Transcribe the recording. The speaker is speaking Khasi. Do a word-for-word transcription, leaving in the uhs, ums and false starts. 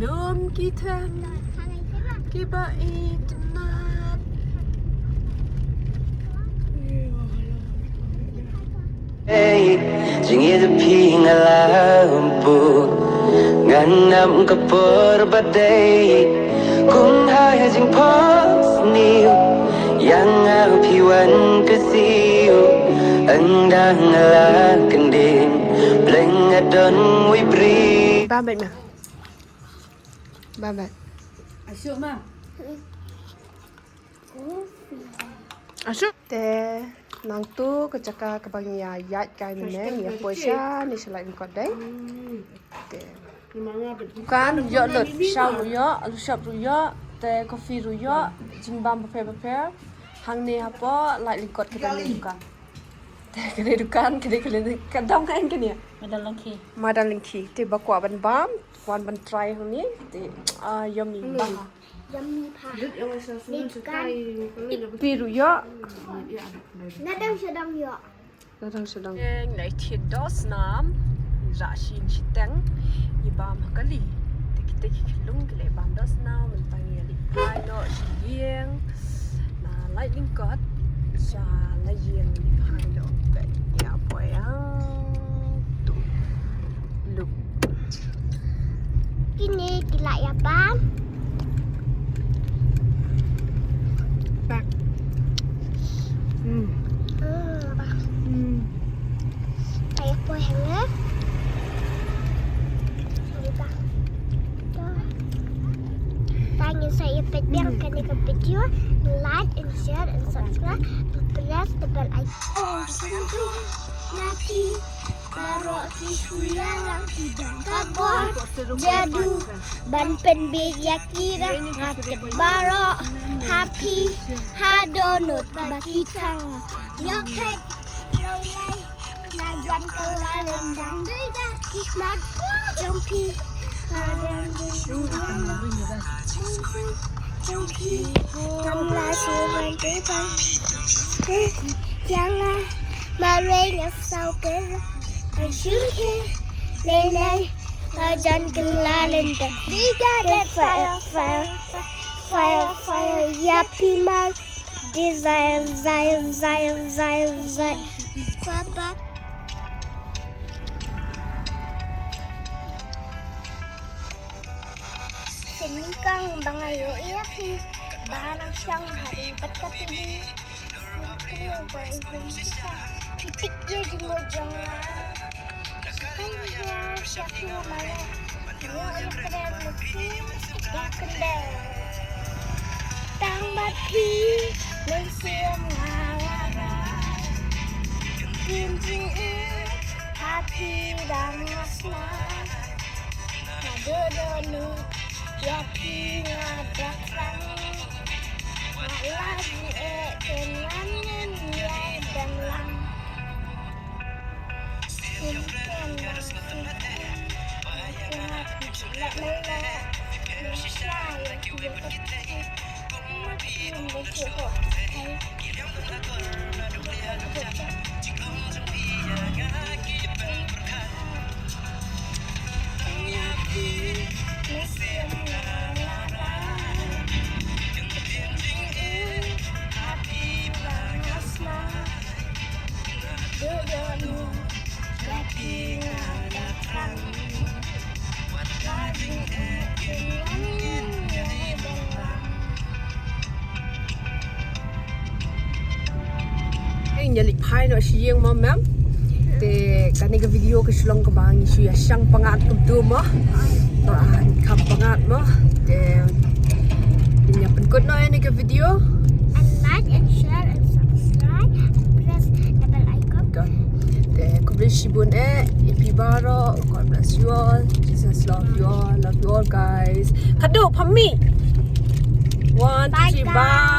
Lum ki thang kiba itynnat. Hey, jingïeit phi nga la humbut, ngan ngam ka por ba dei. Kum ha jingpos niu, ïa nga phi wan ka siu, ynda nga la kyndit, pleng nga don wei bri. Ba bet ma. Ba bet. Asuk ma. Asuk. Te nangtu ka jaka kaba ngi ïa ïaid kai mynne, ngi ïa poi shane sha Laitlyngkot dei. Te dukan ruh ïoh lut, shaw ruh ïoh, alu shop ruh ïoh, te coffee ruh ïoh, jingbam bapher bapher. Hangne hapoh Laitlyngkot ka dang dukan. Te kane dukan, kane, kane, ka dang kain kane. Madan Lyngkhi. Madan Lyngkhi. Te ba kwah ban bam, wan ban try hangne. Te, ah, yummy. Bang. Yummy pha. Ni dukan. Pi ruh ïoh. Nadang shadang ïoh. Nadang shadang. Ngi la thied doh snam. Rah shin shiteng. Ngi bam ha kali. Te kita ki khyllung ki la bam doh snam. Mynta ngi la leit phai noh sha ïing. Na Laitlyngkot. Sha la ïing leit phai noh. Bad ngi ïa poi hangtu. Look. Kine ki la ïa bam. Bam. Hmm. Hmm, bam. Hmm. Sa ïa poi hangne. Sorry, bam. Tang ïa sa ïa peit biang kane ka video, like and share and subscribe and press the bell icon. Oh, thank you. Baroh ki shu ïalam ki don ka bor jadu ban pynbeit ïa ki rangat baroh ha phi, ha dohnud ba ki tang ïoh khet. Lawlai na jan ka la lyndang dei da ki mat jong phi. Jong phi ngam la shu ban te bang. Ïa nga marwei nga saw ke. Ai shu ke lei lei. Ka jan ka la lyndang. Dei da dei fire, fire, fire, fire. Ïa phi mar. Desire, desire, desire, desire, desire. Papa. Sengkang ba nga ïohi ïa phi ba nang shong ha ri bad ka T V. Sengkang ba i hum shisha. Phi tik ïa jingmut jong nga. Tang ba phi mynsiem nga la rai. Kin jingim ha phi dang nga smai. Nga duh dohnud ïa phi nga da thrang. Nga la jingeh ken ngan ngin ïai dang lang. Ngi ïa leit phai noh sha ïing mo mem. Te kane ka video ka shu long kaba ngi shu ïa shang pyngngad kumtu mo. Ba ngi kham pyngngad mo. Te ngin ïa pynkut noh ïa kane ka video. And like and share and subscribe and press the bell icon. Te khublei shibun eh ïa phi baroh. God bless you all. Jesus love you all. Love you all guys. Kadu phammi. One, two, three, bye.